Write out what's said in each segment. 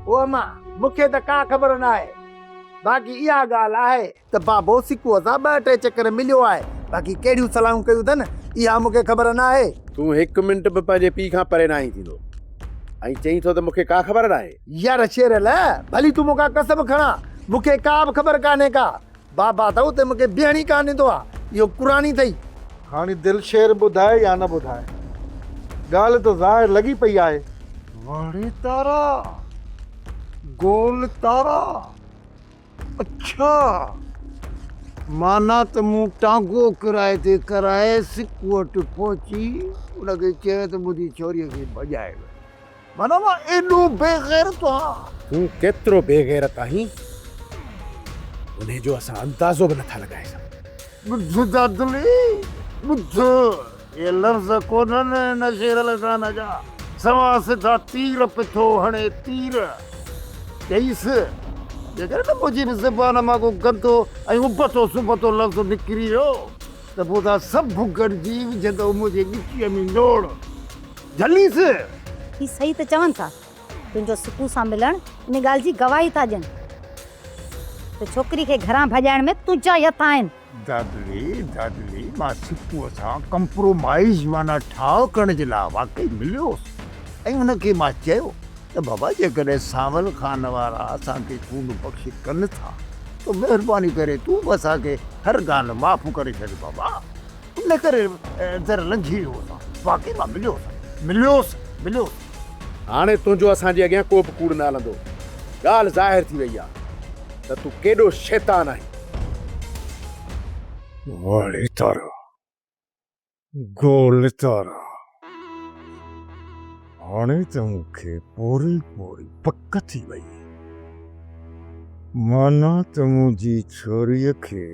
او اما، مون کي ته ڪا خبر ناهي. باقي اها ڳالهه آهي ته بابو سڪوء سان ٻه ٽي چڪر مليو آهي، باقي ڪهڙيون صلاحون ڪيون اٿن، اها مون کي خبر ناهي. تون هڪ منٽ به پنهنجي پيء کان پري ناهين ٿيندو ۽ چئين ٿو ته مون کي ڪا خبر ناهي. يار شيرل، ڀلي تون مون کان قسم کڻان، مون کي ڪا به خبر ڪانهي ڪا. بابا ته اتي مون کي بيهڻ ئي ڪانه ڏيندو آ، اهو قرآني اٿئي. هاڻي دلشير ٻڌائي يا نه ٻڌائي، ڳالهه ته ظاهر لڳي پئي آهي. واڙي تارا، گول تارا، اڇا، معنيٰ ته مون ٽانگو ڪرائي تي ڪرائي سڪ وٽ پهچي ان کي چيو ته منهنجي ڇوريء کي ڀڄائي وڃ. معنيٰ مان ايڏو بي غيرت آهيان. تون ڪيترو بي غيرت آهين، انهي جو اسان اندازو به نٿا لڳائي سگهون. ٻڌ دادلي، ٻڌ، اهي لفظ ڪونهن هن شيرل خان جا، سنوان سڌا تير پٿو هڻي تير. چئيس، جيڪڏهن نه منهنجي به زبان مان ڪو گندو ۽ ابتو سبتو لفظ نڪري ويو ته پوء توهان سڀ گڏجي وجهندؤ منهنجي ڳچيء ۾ نوڙ. جهليس. هي صحيح ته چون ٿا. تنهنجو سڪو سان ملڻ ان ڳالهه جي گواهي ٿا ڏين ته ڇوڪري کي گهران ڀڄائڻ ۾ تنهنجا ئي هٿ آهن. دادلي، دادلي، مان سڪوء سان ڪمپرومائيز معنيٰ ٺاهه ڪرڻ جي لاء واقعي مليو هوس ۽ ان کي مان چيو ته بابا جيڪڏهن سانول خان وارا اسان کي خون بخش ڪن ٿا ته مهرباني ڪري تون به اسان کي هر ڳالهه معاف ڪري ڇڏ بابا. ان ڪري در لنگهي ويو هوس. واقعي مان مليو هوس. مليو هوس، مليو هوس. هاڻي تنهنجو اسان جي اڳيان ڪو به ڪوڙ نه هلندو. ڳالهه ظاهر ٿي وئي آهي ته تون ڪيڏو شيطان آهين. واڙي تارا، گول تارا، هاڻي ته مون کي پوري پوري پڪ ٿي وئي. معنيٰ ته منهنجي ڇوريء کي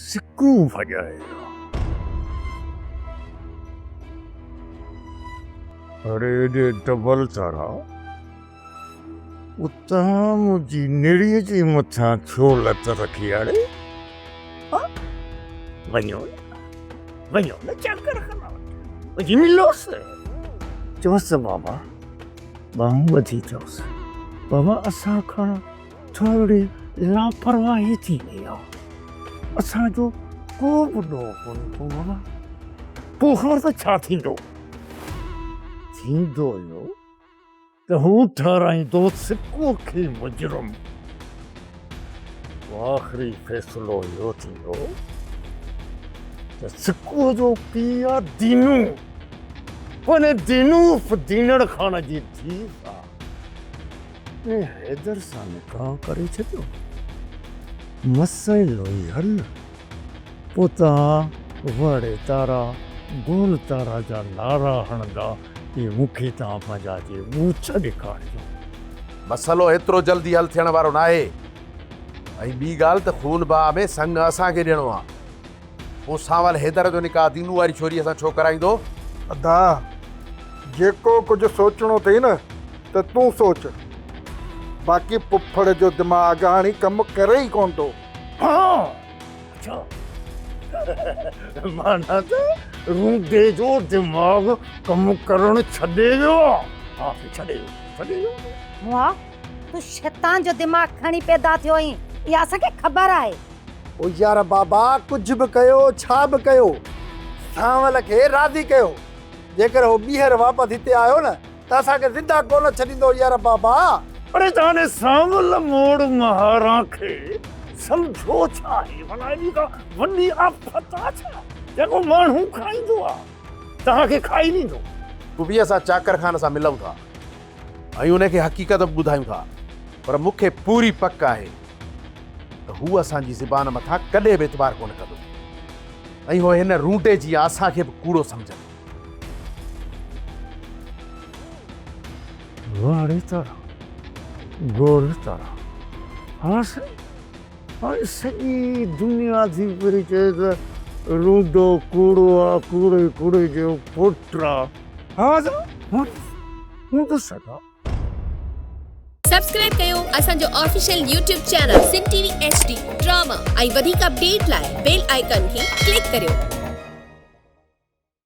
سڪو ڀڄائي آ. اڙي ايڏي ڊبل تارا، اتان منهنجي نڙيء جي مٿان ڇو لت رکي اڙي؟ ها؟ وڃو نه، وڃو نه چاڪر خان وٽ، وڃي ملوس. چوس بابا، ٻانهون ٻڌي چوس، بابا اسان کان ٿورڙي لاپرواهي ٿي وئي آ، اسان جو ڪو به ڏوهه ڪونهي ڪو بابا، پوء خبر ته ڇا ٿيندو؟ ٿيندو اهو ته هو ٺهرائيندو سڪو کي مجرم، پوء آخري فيصلو اهو ٿيندو ته سڪو جو پيء آ دينو، پوء ان دينو عرف دينڙ خان جي ڌيء سان ۽ حيدر سان نڪاح ڪري ڇڏيو. مسئلو ئي حل. پوء توهان وڙ تارا گول تارا جا نعرا هڻندا ۽ مون کي توهان پنهنجا جي ٻوٿ ڏيکارجو. مسئلو ايترو جلدي حل ٿيڻ وارو ناهي ۽ ٻي ڳالهه ته خون باهه ۾ سڱ اسان کي ڏيڻو آ. پوء سانول حيدر جو نڪاح دينو واري ڇوريء سان ڇو ڪرائيندو؟ ادا، جيڪو ڪجهه سوچڻو اٿئي نه ته تون سوچ. باقي پڦڙ جو دماغ هاڻي ڪم ڪري ئي ڪونه ٿو. ها، اڇا. معنيٰ ته رونڊي جو دماغ ڪم ڪرڻ ڇڏي ويو آ. ها، ڇڏي ويو، ڇڏي ويو. مئا، تون شيطان جو دماغ کڻي پيدا ٿيو آهين، اها اسان کي خبر آهي. او يار بابا ڪجهه به ڪيو ڇا به ڪيو سانول کي راضي ڪيو جيڪر هو ٻيهر واپس هتي آيو نه ته اسان کي زنده ڪونه ڇڏيندو يار بابا. اڙي تاني سانول موڙ مهاران کي سمجهو ڇا آهي ڀلا ايڏي ڪا وڏي آفت آ ڇا جيڪو ماڻهو کائيندو آ توهان کي کائي ويندو. پوء به اسان چاڪر خان سان ملون ٿا ۽ ان کي حقيقت به ٻڌايون ٿا پر مون کي پوري پڪ آهي ته هو اسان جي زبان مٿان ڪڏهن به اعتبار ڪونه ڪندو ۽ هو هن رونٽي جيان اسان کي به ڪوڙو سمجهندو. واڙي تارا، گول تارا، ها سائين، هاڻي سڄي دنيا ٿي پئي چئي ته رونڊو ڪوڙو آ، ڪوڙي ڪوڙي جو پٽ آ. ها سائين، هوندس سگهان. سبسڪرائب ڪيو اسان جو official YouTube channel Sindh T V H D drama ۽ وڌيڪ اپڊيٽ لاء بيل آئيڪان کي ڪلڪ ڪريو.